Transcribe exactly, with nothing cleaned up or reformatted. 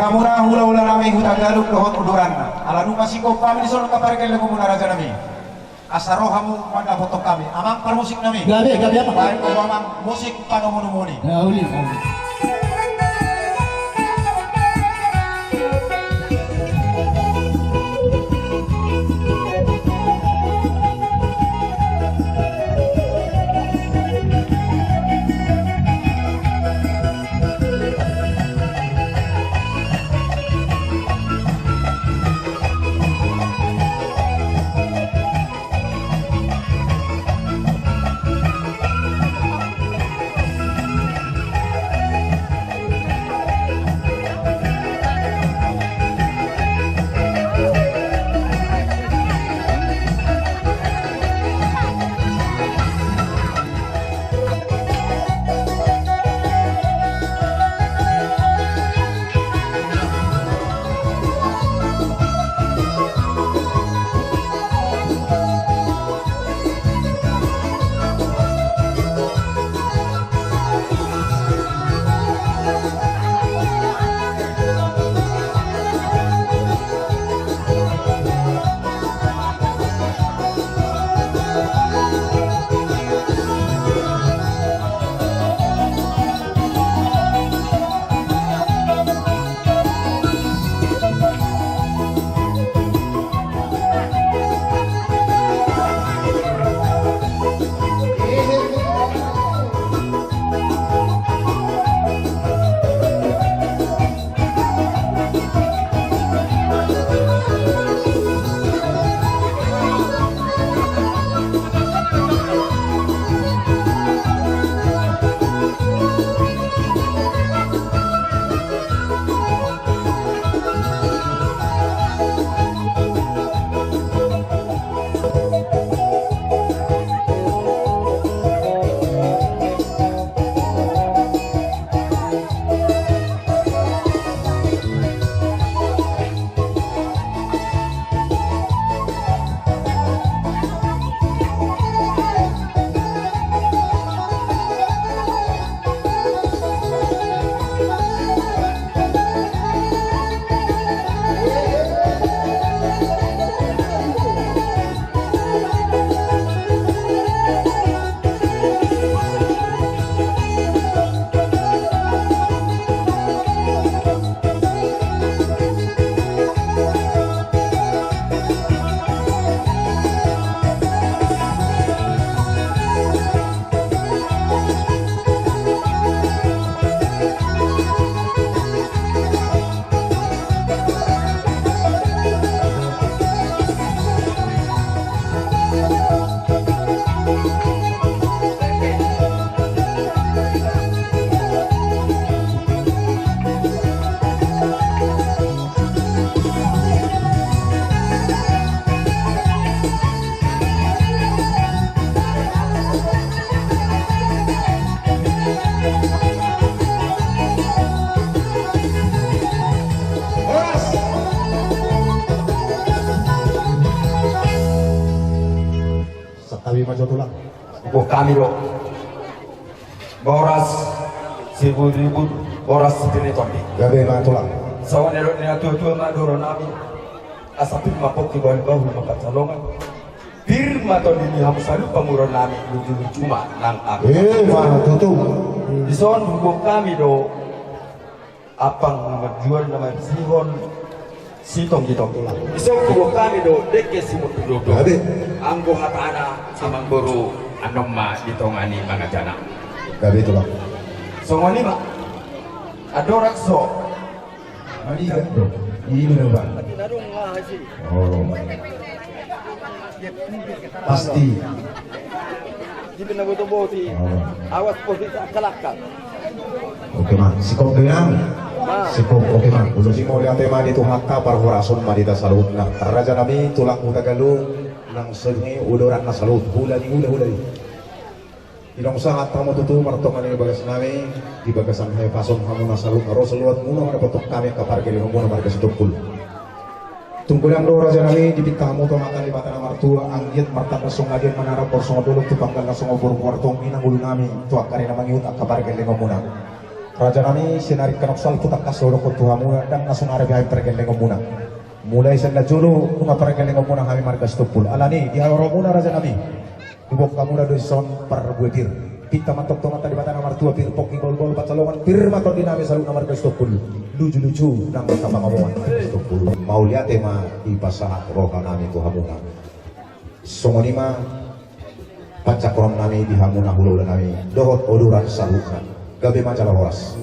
Hamuna hulahula nami Hutagalung dohot uduranna. Ala nunga singkop hami dison angka pargellengonmuna raja nami. Asa ro hamu mandapothon hami. Amang parmusik nami. Gabe, gabe amang. Baen hamu amang musik panomunomu i. Ya, uli, uli. Horas. Santabi ma jo tulang. Huboan hami do. Boras siribut-ribut, boras sipir ni tondi. Gabe ma tulang. Songon na nidok ni natuatua ma dohonon nami. Asa pir ma pongki, bahul ma pansalongan. Pir ma tondi ni hamu saluhut pamoruon nami, luju-luju ma nang ahu. Ima tutu. Dison huboan hami do ampang na marjual na marsihol sitonggi-tonggi. Dison huboan hami do dengke simundur-undur. Gabe. Anggo hatana amangboru, annon ma di tonga ni mangajana. Gabe tulang. Songon i ma. Andorang so. Mani kan do. Ini mana bang? Oh. Pasti. Di pina boto-boti. Oh. Awas polisi kalakal. Oke ma, singkop do ya. Ma. Singkop, oke ma. Ulos i mauliate ma di Tuhanta, parhorason ma di hita saluhutna. Raja nami, tulang Hutagalung, nang songon i uduranna saluhut, hula ni hula-hula i. Dilehon sahat hamu tutu martonga ni bagas nami, di bagasan hahipason hamu na saluhut, ro saluhutmuna mandapothon hami angka pargellengonmuna marga Sitompul. Tung godang do raja nami, dipinta hamu tu Amanta Debata na martua, anggiat martanda songon adia, manara boru songon dolok, tu panggal na songon boru, muar tonggi nang ulu nami tu angka ari na mangihut angka pargellengonmuna. Raja nami, sinarik kanok salpu tangkas dohonon tu hamuna, ndang na sonari hami pargellengonmuna. Mulai sian na jolo nunga pargellengonmuna hami marga Sitompul. Alani i, di haroramuna raja nami, huboan hamuna do dison parbue pir. Pinta ma tongtonganta Debata na martua, pir pongki bahulbahul pansalongan, pir ma tondi nami saluhutna marga Sitompul. Lujuluju nang marga Pangomoan, Sitompul. Mauliate ma dipasahat roha nami tu hamuna. Songon i ma panjangkonon nami di hamuna hulahula nami dohot odoran saluhutna. Gabe ma jala horas.